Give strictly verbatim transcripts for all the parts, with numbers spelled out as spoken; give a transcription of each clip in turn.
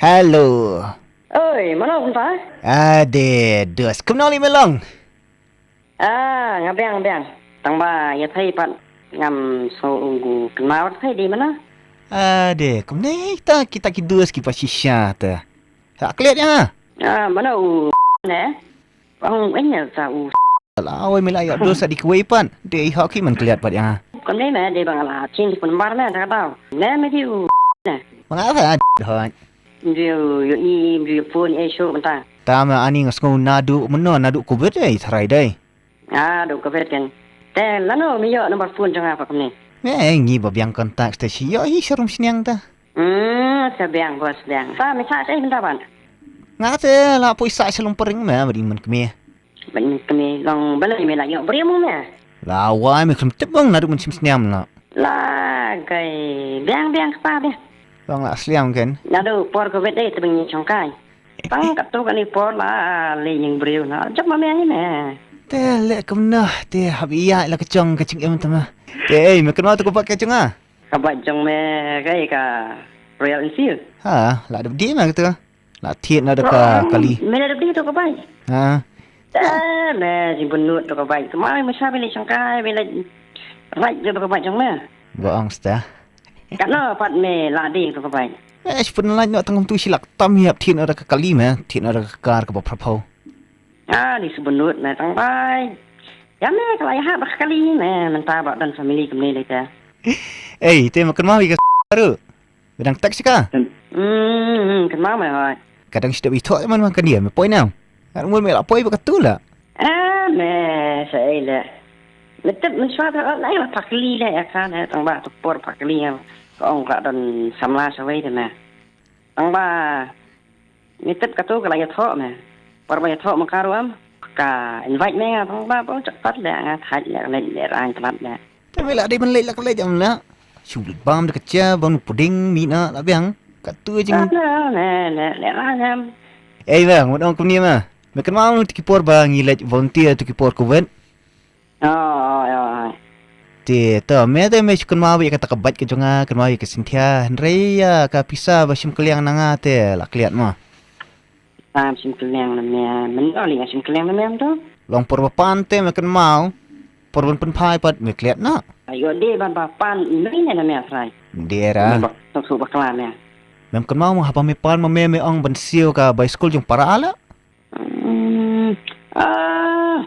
Hello. Oi, mano kumta? Ade, dos. Kumno lei me long? Ah, nga biang, biang. Tang ba ïa thei pat ngam sngew u kynmaw thei di mano. Ade, kumne ta kita ki dos ki pa shisha ta. Ha klet ïa nga. Ah, mano u ne? Ong enya ta u. La oi me la ïa dos sa di kwei pat. Dei ha ki man klet pat ïa nga. Kumne me dei ba nga la chin di pun bar me ta ka tau. Ne me di u ne. Ma nga sa hoi. Mju ïohi, mju ïohi phone eh shu mynta. Tang ma ani nga sngew naduh mynno, naduh covid eh, tharai dei. Naduh covid kan. Te lano me ïoh number phone jong nga pat kumne? Eh, ngi ba biang contact te shi ïohi sharum shiniang ta. Hmm, sa biang bos biang. Ta me sa te mynta ban. Nga te la poi sa shalom pering me, ba ding man kmie. Ban kmie long balei me la ïoh briew mo me? La wai me khlem tip bang naduh mynshem snem la. La kai biang biang kpa biang. Long la sliang kan. Naduh por covid dei te bang ni chong kai. Tang katto katne por la leh ïing briew na jop ma me ngi me. Te leh kumno te hap ïa la ka jong ka jingim te ma. Te ei me kynmaw te ko bad ka jong nga. Ka bad jong me ka ei ka Royal Enfield. Ha, la dep dih ma kata. La thied na da ka kali. Me la dep dih to ka bad. Ha. Te me jingpynlut to ka bad. Kynmaw me sha me leh shangkai me leh ride to ka bad jong me. Ba ong sta. Katno pat me la dih to ka bad. Me shi pynlait noh tang kumtu shi lak tam ïap thied na da ka kali me thied na da ka kar kaba phraphew. Ah, di shu bynnud me tang bai. Ïa me ka la ïahap ba ka kali me mynta ba don family kumne lei te. Ei, te ma kynmaw ïa ka ruh. Me dang text ka? Hmm, hmm, kynmaw me hoi. Ka dang shu dep ithuh man ma ka dia me poi nang. Ngat ngun me la poi ba ka tu la. Ah, me sa ei le. Me tip me shuwa ta la la pakli le ïa ka ne tang ba tu por pakli ïa. Ka ong ka don samla sa wei te me. Tang ba ngi tip katu ka la ïathoh me. Por ba ïathoh ma ka ruh am ka invite me nga tang ba ba chak pat le nga thait le le le rang tlat le. Te me la dei ban leit la ka leit am la. Shu leit bam da ka cha bam puding mi na la biang. Katu jing. Ah, le le le le rang em. Ei bang, mut ong kumne ma. Me kynmaw tu ki por ba ngi leit volunteer tu ki por covid. Oh, oh, oh, oh. Te to me te me shu kynmaw ïa kata ka bike ka jong nga, kynmaw ïa ka Cynthia, hynrei ïa ka pisa ba shim kylliang na nga te la klet mo. Pam shim kylliang na me, men ong li nga shim kylliang na me to. Long por ba pan te me kynmaw, por ban pynphai pat me klet na. Ayo de ban ba pan me ne na me trai. De ra. Me ba tok su ba kla me. Mem kynmaw mo haba me pan ma me me ong ban siew ka bicycle jong para la. Hmm, ah,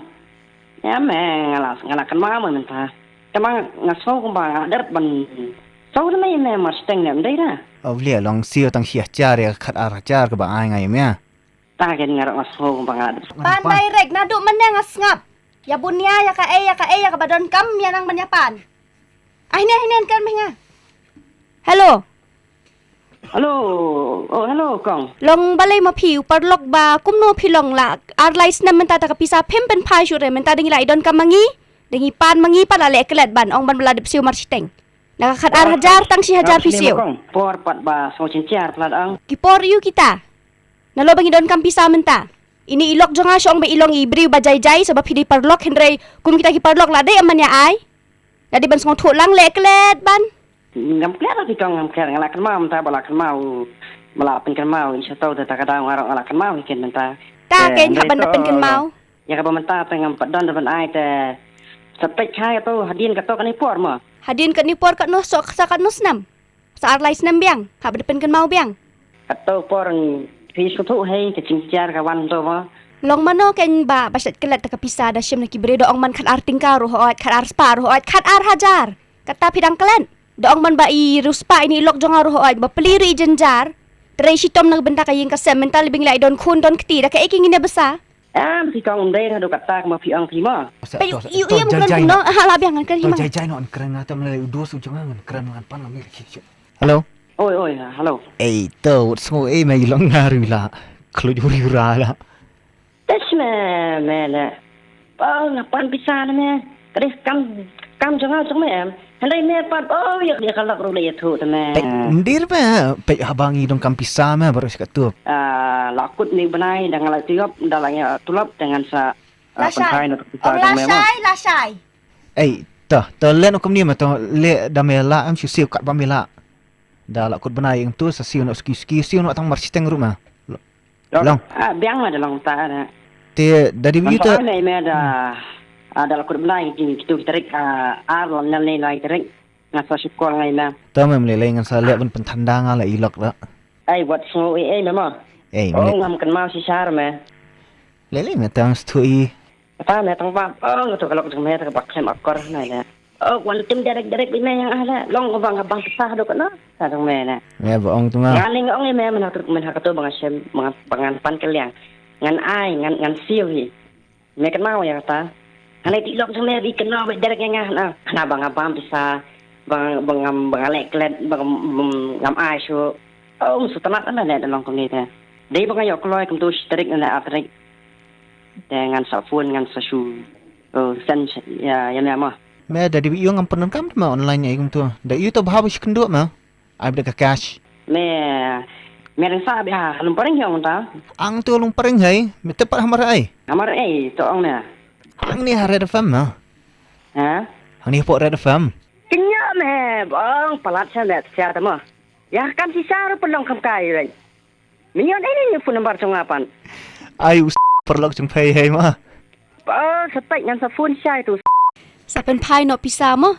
ïa me nga la nga la kynmaw mo mynta. Te ma nga sngew kumba nga la dep ban sngew na me me Mustang ne ym dei da. Ov le long siew tang shi hajar ïa ka khat ar hajar kaba ai nga ïa me. Ta ken nga ruh nga sngew kumba nga la dep. Pan direct naduh mynne nga sngap. Ïa bun ïa ïa ka ei ïa ka ei ïa kaba donkam ïa nang ban ïa pan. Ai ne ai ne kan me nga. Hello. Hello. Oh, hello kong. Long balei ma phi u paralok ba kumno phi long la ar lai snem mynta ta ka pisa phim pynphai shuh re mynta dang ïa la i donkam ma ngi. Dang ïa pan ma ngi pat la leh klet ban ong ban ba la dep siew mar shiteng. Na ka khat ar hajar tang shi hajar phi siew. Por pat ba sngew jynjar plat ong. Ki por ïu kita. Nalor ba ngi donkam pisa mynta. Ini i lok jong nga shu ong ba i long i briew ba jai jai sa ba phi dei paralok hynrei kum kita ki paralok la dei am ban ïa ai. La dei ban sngewthuh lang leh klet ban. Ngam klet la phi kong ngam klet nga la kynmaw mynta ba la kynmaw. Ba la pynkynmaw i shatau da ta ka daw nga ruh nga la kynmaw hi ken mynta. Ta ken hap ban da pynkynmaw. Ïa kaba mynta te ngam pat don da ban ai te. Sa peit kai kato hadien kato kane por mo. Hadien kane por katno sok sa katno snem. Sa ar lai snem biang, hap da pynkynmaw biang. Kato por phi sngewthuh hei ka jingjar ka wan to mo. Long mano ken ba ba shet klet ta ka pisa da shim na ki briew da ong man khat ar tyngka ruh hooid, khat ar spah ruh hooid, khat ar hajar. Kata phi dang klet. Da ong man ba i ruh spah ini i lok jong nga ruh hooid, ba pli ruh i jynjar. Trei shitom na ka bynta ka ïing ka sem, mynta li bing la i don khun don kti, da kaei ki ngin ïa bsa. Em, si kong ym dei haduh katta ka ma phi ong phi ma. Pe yu yu yu mkren no ha la biang ngan kren hi ma. Jai jai no ngan kren nga tam le u dos u jong nga ngan kren ngan pan la mir ki. Hello. Oi oi hello. Ei to wat sngo ei me long nga ri la. Khlud uri ura la. Tes me me le. Pa nga pan pisa na me. Ka dei kam kam jong nga jong me em. Hynrei me pat oh ïa ïa ka lok ruh la ïathuh te me. Peit ndir me peit haba ngi dong kam pisa me baru sa ka tup. Ah, la kut ni bnai da nga la tuyop da la ngi tulop te ngan sa la shai. Ong la shai la shai. Ei to to le no kumni me to le da me la am shu siu kat ba me la. Da la kut bnai ïa kito sa siew noh suki suki, siew noh tang mar shiteng ruh ma. Long. Long. Ah, biang ma da long ta da. Te da dei ba ïoh te. Ngan sa ai me da, ah, da la kut bnai ki kito ki tarik, ah, ar lane lai tarik. Ngan sa shu call ngai me. Te me, ym lei lei, ngan sa leh ban pynthanda nga la i lok da. Ai, wat sngew ei ei me ma. Ei, oh, ym lei. Ngam kynmaw shisha me. Lei lei me, tang shu i. Kata me tang ba, oh, nga tu ka lok jong me ta ka bak khlem akor na le. Oh, wan tim direct direct bi me ïa nga le. Long ko ba nga bang pisa do ka na. Sa jong me le. Me ba ong tu ma. Nga ling ong ïa me, men ha ka, men ha ka tu ba nga shem, ba nga, ba ngan pan ka liang. Ngan ai, ngan, ngan siew hi. Me kynmaw ïa kata. Hangne ti lok jong me bi kynmaw ba direct ïa nga na. Hana ba nga bam pisa, ba nga, ba ngam, ba nga leh klet, ba ngam, ngam ai shuh. Oh, ym sngewtynnat na ne da long kumne te. Dei ba nga ïoh kloi kumto shi tarik ne ar tarik. Te ngan sa phone, ngan sa shu, oh, send ïa, ïa me ma. Me da dei ba ïoh ngam pyndonkam te ma online ïa kumto. Da ïoh to bha ba shi kynduh ma. Ai bad ka cash. Me, me reng sa bia ha Lum Pareng hi ong ta. Ang tu Lum Pareng hai, me tep pat hamar ai. Hamar ai, to ong me. Ang ni ha Red F M ma. Ha? Ang ni hapoh Red F M. Kenya me, bang palat sa me sia ta ma. Ya kan si sa ru pelong kam kai ren. Me ïoh ai ni phone number jong nga pan. Ai u s-, paralok jong phi hai ma. Ba sa tai ngan sa phone sa tu. Sa pynphai noh pisa ma.